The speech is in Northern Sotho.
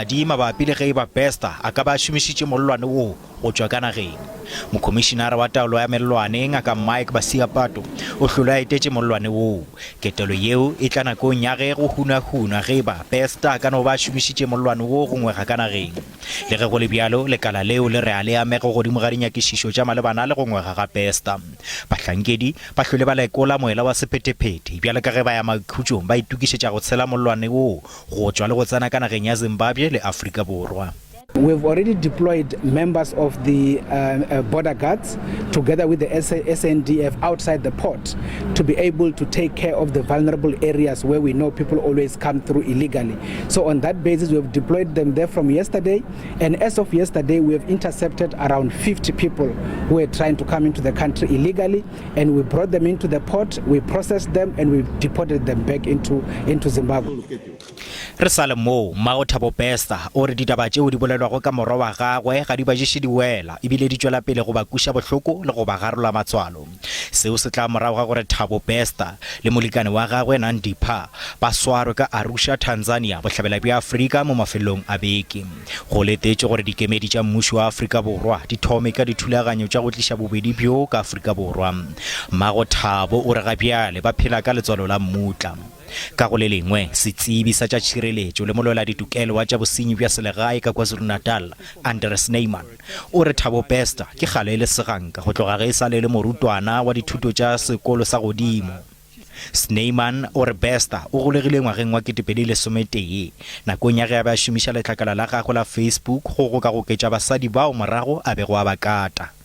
madi mabapi le ge e ba Bester a ka ba a šomišitše mollwane woo go tšwa ka nageng. Mokhomišinara wa taolo ya mellwane, Ngaka Mike Basiapato, o hlole a etetše mollwane woo. Ketelo yeo e tla nakong ya ge go hunahunwa ge e ba Bester a ka no ba a šomišitše mollwane woo go ngwega ka nageng. Le ge go le bjalo, lekala leo le re a le amege godimo ga dinyakišišo tša malebana le go ngwega ga Bester. Bahlankedi ba hlwele ba lekola moela wa sephethephethe bjalo ka ge ba ya maikhutšong ba itokišetša go tshela mollwane woo go tšwa le go tsena ka nageng ya Zimbabwe le Afrika Borwa. We've already deployed members of the uh, uh, border guards together with the SANDF outside the port to be able to take care of the vulnerable areas where we know people always come through illegally. So on that basis, we have deployed them there from yesterday. And as of yesterday, we have intercepted around 50 people who were trying to come into the country illegally. And we brought them into the port, we processed them, and we deported them back into, into Zimbabwe. Re sa le moo, mmago Thabo Bester o re ditaba tšeo di bolelwago ka morwa wa gagwe ga di ba ješe diwela ebile di tšwela pele go ba kweša bohloko le go ba garola matswalo. Seo se tla morago ga gore Thabo Bester le molekane wa gagwe Nandipha ba swarwe ka Arusha, Tanzania, bohlabela bja Afrika mo mafelong a beke. Go letetšwe gore dikemedi tša mmušo wa Afrika Borwa di thome ka dithulaganyo tša go tliša bobedi bjo ka Afrika Borwa. Mmago Thabo o re ga bjale ba phela ka letswalo la mmutla. Ka go le lengwe, setsebi sa tša tšhireletšo le molweladitokelo wa tša bosenyi bja selegae ka KwaZulu-Natal, Andre Snyman, o re Thabo Bester ke kgale e le seganka go tloga ge e sa le le morutwana wa dithuto tša sekolo sa godimo. Snyman o re Bester o golegile ngwageng wa 2011 nakong ya ge a be a šomiša letlakala la gagwe la Facebook go gokagoketša basadi bao morago a bego a ba kata.